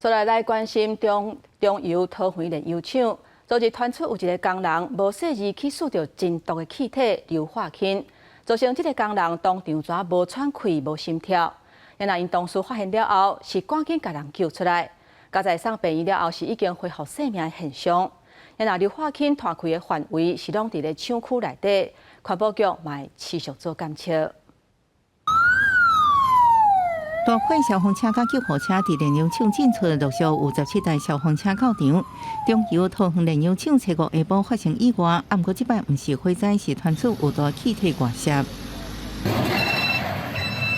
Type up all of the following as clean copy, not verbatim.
再來來關心中中油桃園煉油廠，昨日傳出有一个工人無細膩去嗅著真毒的氣體硫化氫，造成這个工人當場怎無喘氣、無心跳。然後𪜶同事發現了後，是趕緊共人救出來，佳哉送病院了後是已經恢復生命的現象。然後硫化氫傳開的範圍是攏佇咧廠區內底，環保局嘛會持續做監測。大批消防車佮救護車佇煉油廠進出，陸續有17台消防車到場。中油桃園煉油廠初五下晡發生意外，毋過這擺毋是火災，是傳出有毒氣體外洩。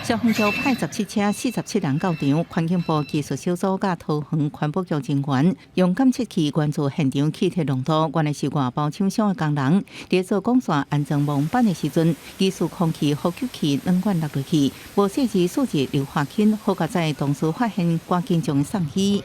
消防局派17車47人到場，環境部技術小組佮桃園環保局人員用監測器關注現場氣體濃度，原來是外包廠商的工人佇做管線安裝模板的時陣，疑似空氣呼吸器軟管落落去，無細膩吸入硫化氫，好佳哉同事發現，趕緊將伊送醫。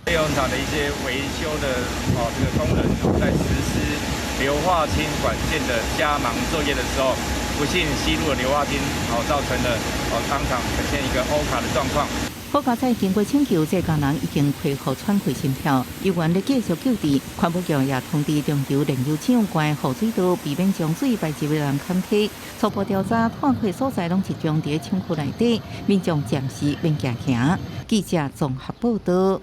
煉油廠的一些維修的哦，這個工人在實施硫化氫管線的加盲作業的時候，不幸吸入了硫化氫，哦，造成了哦當場呈現一個歐卡的狀況。好佳哉經過搶救，這工人已經恢復喘氣心跳，猶原咧繼續救治。環保局也通知中油煉油廠關雨水道，避免將水排入南崁溪。初步調查，破開所在攏集中佇廠區內底，民眾暫時免驚驚。記者綜合報道。